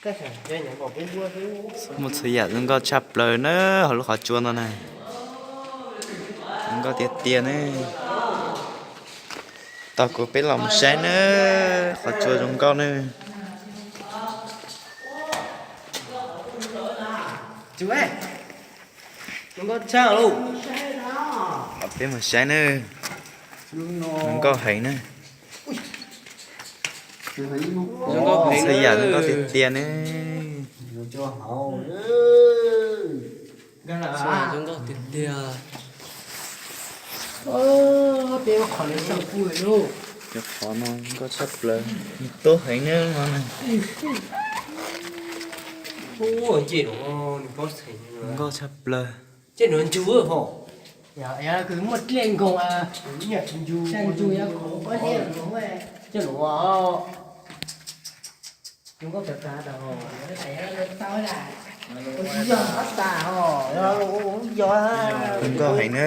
Muaj txhua yam zoo nkauj tshaj plaws na hauv lub qhov tsua no na. Zoo nkauj tiag tiag ne. Tos kuv peb los mus saib na, qhov tsua zoo nkauj ne. Peb mus saib na, zoo nkauj heev na. Txhua yam zoo nkauj tiag tiag ne. Zoo nkauj tiag tiag. Cov qhov no zoo nkauj tshaj plaws, tub heev ne no. Zoo nkauj tshaj plaws. Zoo nkauj heev na. Zoo nkauj heev na.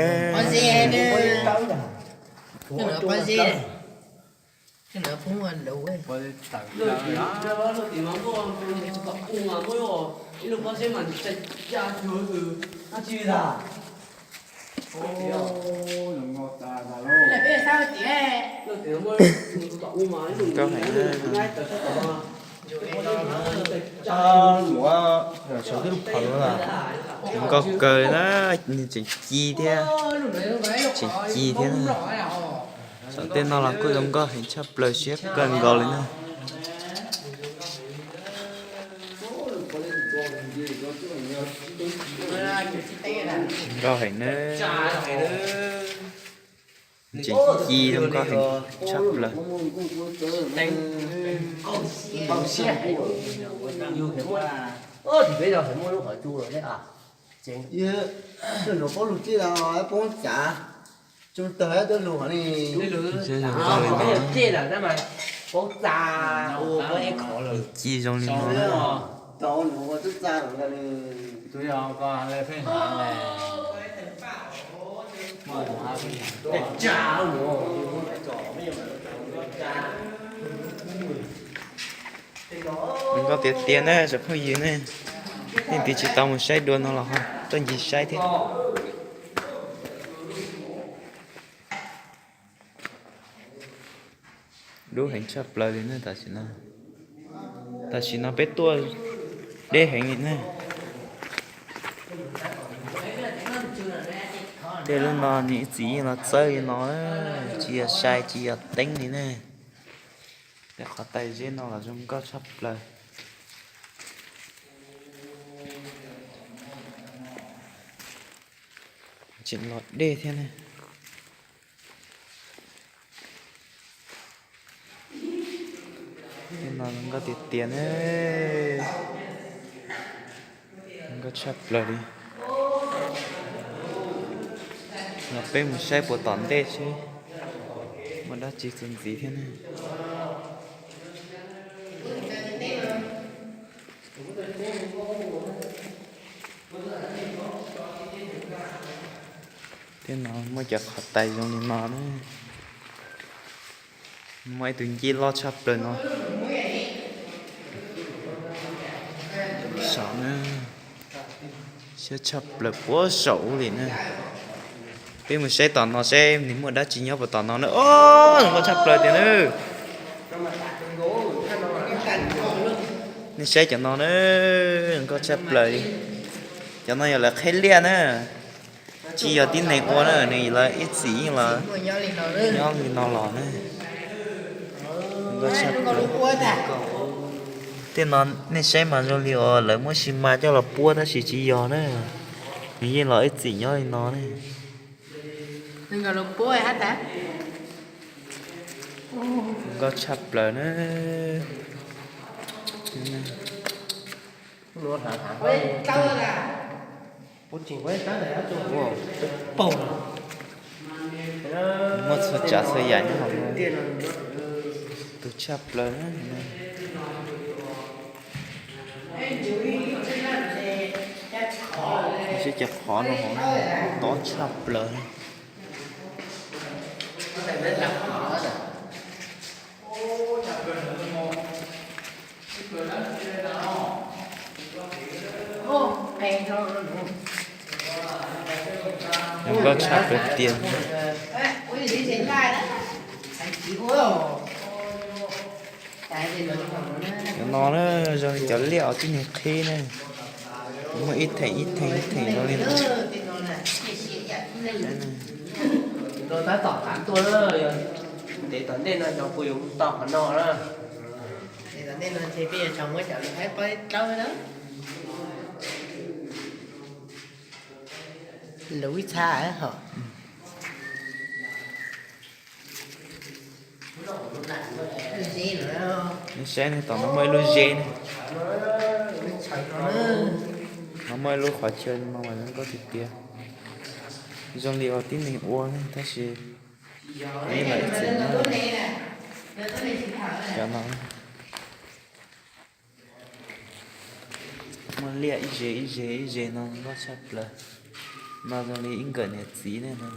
Saum tej lub qhov no zoo nkauj kawg na, nws tseem ci thiab, tseem ci thiab na. Saum tej no los kuj zoo nkauj heev tshaj plaws siab kawg nkaus li na. Nkauj heev na. Tseem ci zoo nkauj heev tshaj plaws. Poob lug tij los poob cav, tsoo tawg tuab lug ni. Zoo nkauj li no, ci zoo li no. Zoo nkauj tiag tiag na cov phooj ywg ne. Leej twg tsis tau mus saib dua no los ho tuaj ncig saib thiab. Dub heev tshaj plaws li na tam sim no. Tam sim no peb tuaj deb heev li na. Tej lub no nws ib txwm yeej los txawb li no, tsis yog sai tsis yog teeb li ne. Tej qhov tais zeb no los zoo nkauj tshaj plaws. Tseem los dej thiab ne. Tej no zoo nkauj tiag tiag ne. Zoo nkauj tshaj plaws li. Los peb mus saib puas tom ntej seb muaj dab tsi txuas ntxiv thiab ne. Tej no muaj cov qhov tais zoo li no na. Muaj ib tug ncej loj tshaj plaws no. Saum na, siab tshaj plaws puag saum ub li na. Peb mus saib tom no seb nws muaj dab tsi nyob puas tom no na. Os, zoo nkauj tshaj plaws tiag na. Nej saib cov no na, zoo nkauj tshaj plaws li. Cov no yog lawv qheb liaj na. Tsis yog tib neeg ua na, nws lawv ib txwm yeej los nyob li no los na. Tej no nej saib mas zoo li uas lawv muab xi mas coj los puab tab sis tsis yog na. Nws yeej los ib txwm nyob li no ne. Zoo nkauj tshaj plaws na. Muaj txhua tsav txhua yam nyob hauv no. Tus tshaj plaws na. Seb cov qhov no hov, tob tshaj plaws. Zoo nkauj tshaj plaws tiag. Cov no na, zoo li cov liaj uas tib neeg qhib na, muaj ib theem ib theem ib theem zoo li no. Ntev tom ntej no cov kuj yuav mus tau qhov no na. Ntev tom ntej no ces peb yuav tsum muab cov lus haib pob dawb na. Lus ib txha hos. Nej saib ne, tom no muaj ib lub zeb ne. No muaj ib lub qhov chaw no mas zoo nkauj tiag tiag. Zoo li uas tib neeg ua ne tab sis nej lam txim no. Cov no muaj liaj ib ze ib ze ib ze no nkauj tshaj plaws. No zoo li ib nkawm niam txiv ne no.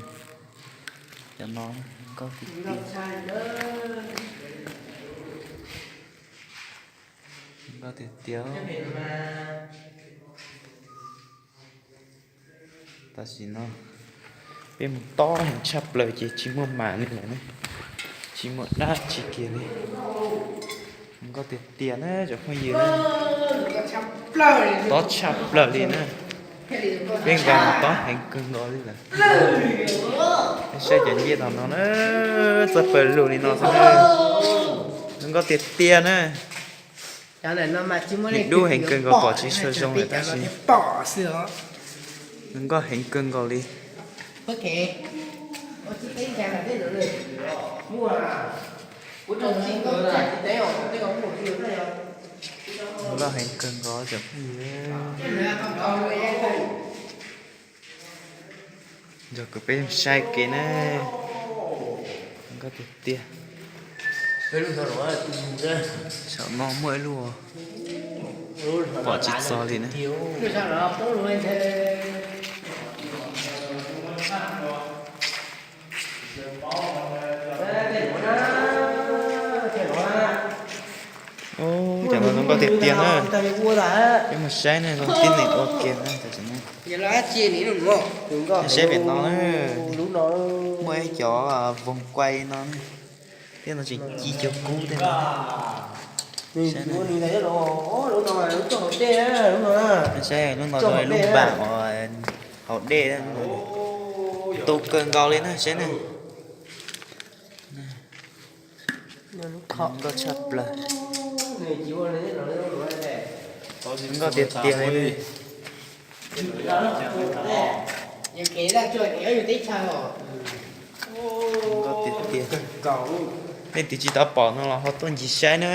Cov no nkauj tiag tiag. Nkauj tiag tiag. Tam sim no peb mus tob heev tshaj plaws ces tsis muaj mam li lawm ne, tsis muaj dab tsi kiag li. Nkauj tiag tiag na cov phooj ywg na. Tob tshaj plaws li na. Peb nkag mus tob heev kawg nkaus li lawm. Saib cov ncej tom no na, txawj pawg lug li no xwb na. Zoo nkauj tiag tiag na. Dub heev kawg nkaus pom tsis tshua zoo lawm tab sis zoo nkauj heev kawg nkaus li. Zoo nkauj heev kawg nkaus cov phooj ywg. Nrog kuv peb saib kev na. Zoo nkauj tiag tiag. Saum no muaj ib lub pom tsis txog li na. Cov no zoo nkauj tiag tiag na. Peb mus saib ne, zoo tib neeg ua kiag na. Saib pem no na, muaj ib cov voog kuai no, tej no tseem ci cov kub tej no. Saib lub no zoo lub npam uas haus dej, tu kawg nkaus li na, saib na. Nkauj tshaj plaws. Nkauj tiag tiag li. Nkauj tiag tiag. Nej tus tsis tau pom no los ho tuaj ncig saib na.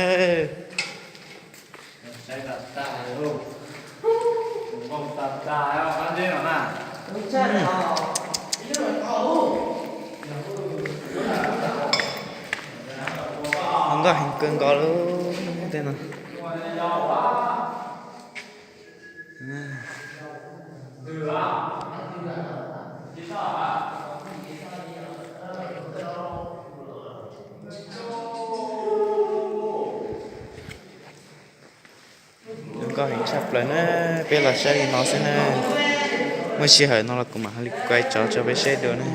Nkauj heev kawg nkaus li tej no. Zoo nkauj heev tshaj plaws na, peb los saib li no xwb na. Muaj sij hawm no los kuv mam li kuaj tso rau peb saib dua na.